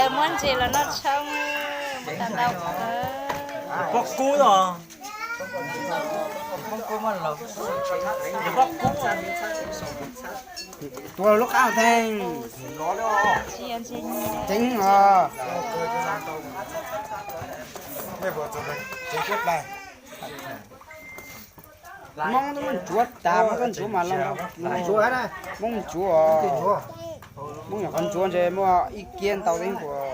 Muab ntses los noj tshoob, muab tau ntau. Pob kub os. Pob kub. Tua lub qab theej. Tseeb os. Hmoob twb muaj ntsuav tas, muaj koj ntsuav mas los ntsuav, Hmoob ntsuav, Hmoob nyuam qhuav ntsuav ntshe muaj ib kiag ntau teeb puas.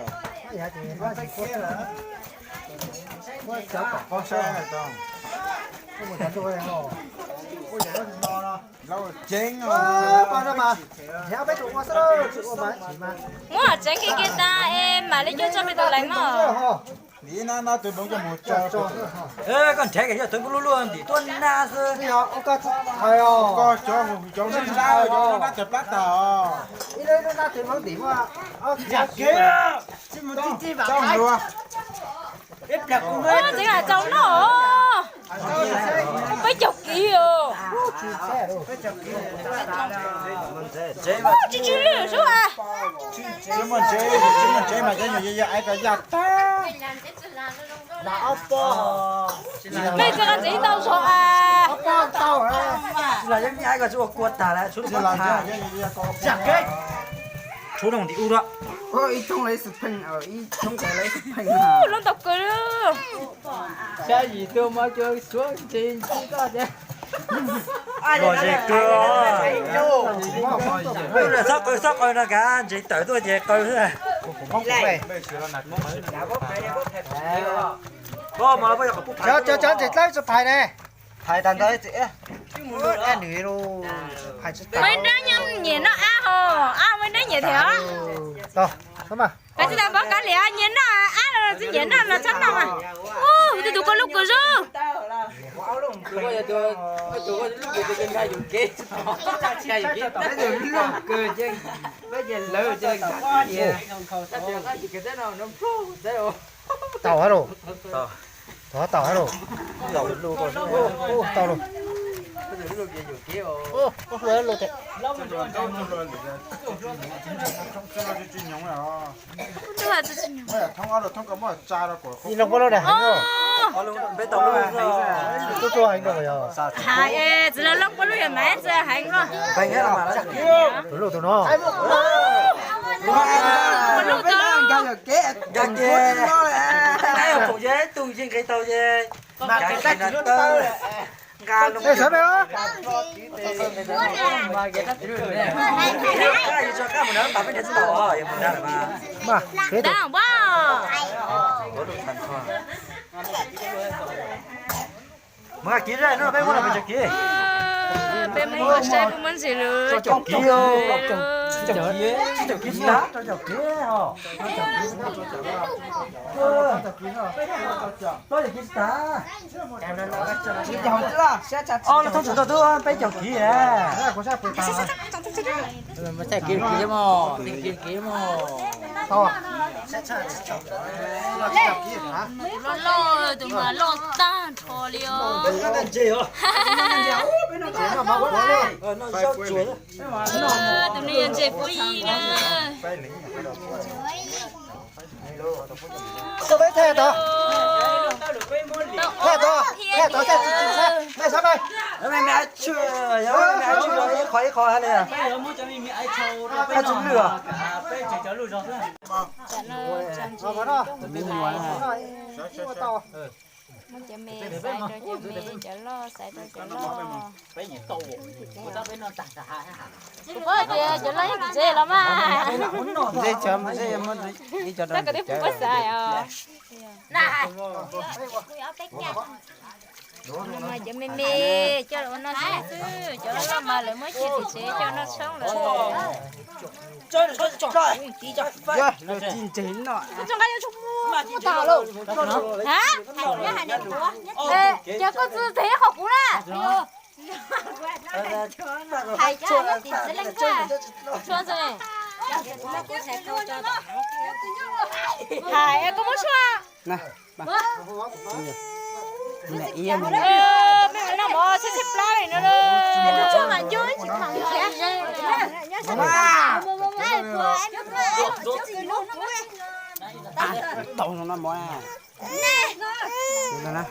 Muab tseeb kiag kiag tas es mam li coj tso pem tus lais mog. Koj nrhiav koj cov tub lub luaj ntim tuaj nab xwb. Ua tseeb lam txaus noj os. Peb caug kiv os. Tsis tsw lwj sub as. Mej tsis qab ntxiv tau zog as. Tsis los yeej mej aib koj tsis ua kua tag lawm, tshuav lub pob tag. Tshuav rooj ntim ub dua. Ib thoob lawv ib xub pheej, ib thoob lawv ib xub pheej. Lub ntau kawg li. Xya yim tuaj mas cua suav ntses ntsis koj tias. Los ze kawg. Txhob qaws txhob qaws no kav ntses tawm tuaj ces qaws xwb. Cov ntses dlawb tsis phais ne. Phais tag ntawd. Ua ib nrab nyiam noj ab hos, ab ua ib nrab nyiam thiab os. Koj tsis tau paub kav liam nyiam noj ab los tsis nyiam noj los txhob noj mas. Tus tus koj lub kua zub. Tau hab lauj. Tau hab lauj. Tau lauj. Ib lub pab lub na. Tub tub heev koj yog. Hais txiv lawv lub pab lub yog mas txiv heev koj. Tus lub tus no. Tus lub tus no. Nkag ces tus ces nqis tau ces. Nqa lub. Sawv daws. Yus tso qab mus nrad pam peb nrhiav tsis tau os, yus mus nrad lawm mas. Mus nqa kiv zaj no peb muab los peb tso kiv. Peb muab saib peb muab ntxiv lawm. Tso kiv, tso kiv, tso kiv tsis tas, tso kiv os. Tso kiv tsis tas. Os, lawv thoob tsam tau tub peb caug kiv. Loj loj, tus mas loj tag nrho li os. Tus no yog ntses puab yig na. Thaij tod, thaij tod, thaij tod, thaij tod, mej sab mej. Ib qho ib qho hab li. Thaij tsis lwj os. Muab cov me xaiv rau cov me, cov loj xaiv rau cov loj. Kuv paub tias cov loj yeej tim tsev los mas. Txawj kom tib puab xaiv os. No mas cov me me coj los ua noj tshoob xwb, cov loj loj mas lawv muab cia tim tsev coj noj tshoob lawm. Ces koj txwv teg qhov kuv na. Hais cov tim txiv leej tag. Tshuaj txwv. Hais koj muab tshuaj. Mej noj mov txhij txhij plab li no. Tshuaj mas ncu tsis khav. Tau no mov na.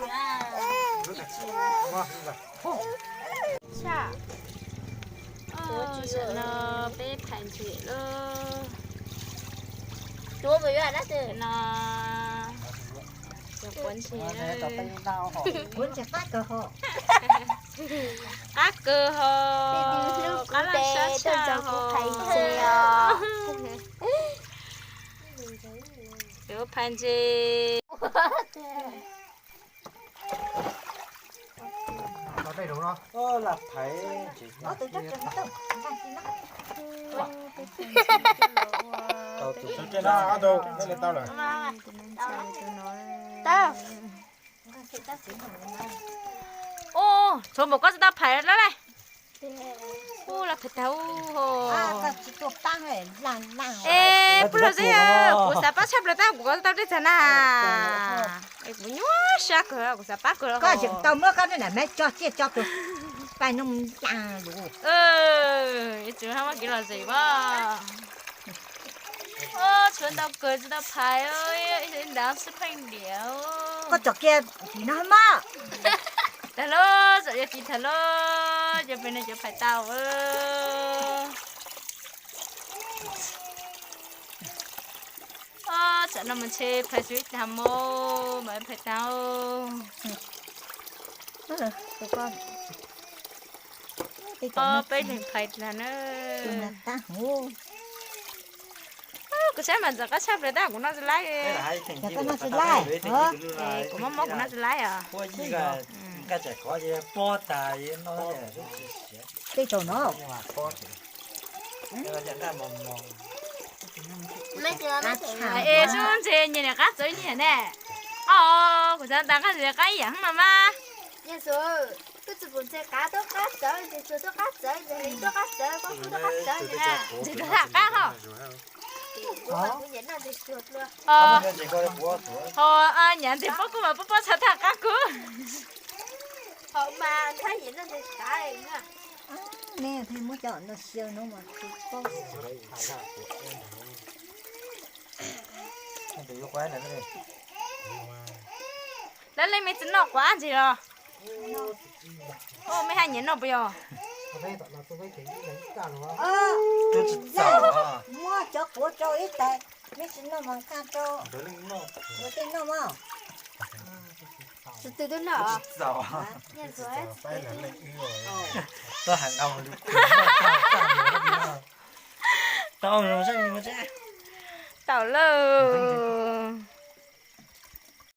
Tam no peb phais ntses lawm. No, cov quav ntses, quav ntses qab kawg hos. Qab kawg hos, qab laj sab tshaj hos. Cov phais ntses. Ua, tshuav npaum koj tsis tau phais lawm lauj. Ua, laj phais tag ub. Es pub los xwb, kuv xav pab tshaj plaws tab kuv tau dej txag na. Es kuv nyuaj siab kawg, kuv xav pab kawg. Koj tseem tau muab koj tej nam me tso ciaj tso tuag, pais noo laj lus. Tswv muab kev lom zem as. Tshuav ntau kawg tsis tau phais, ib ntawd sib pheej diam. Koj tsom kiag tim no mas. Tag lauj, tsom kiag tim tag lauj, cov pem no cov phais tau. Tsam no mas ntshe phais tsis tag mus, mas phais tau. Peb leeg phais tag na. Kuv saib mas ntxim qab tshaj plaws tab kuv noj tsis laib. Kuv mob mob kuv noj tsis laib os. Tej tau no. Es sub ntse nyias niam qab txawv nyias ne. Os, kuv xav tas qab ntse qab ib yam no mas. Ntse txog thaj qab ho. Ho nyiam ntse pob kuv mas pob pob txog thaj qab kuv. Nej thiaj muab cov no xyaw no mas tsis paub. Lawv leej me tsis noj quav ntsis los? Mej haj nyiam noj puas yog? Muab cov quav rau ib tais, mej tsis noj mas nqa rau luag tej noj mog. Tsis tau noj. Tau lawm.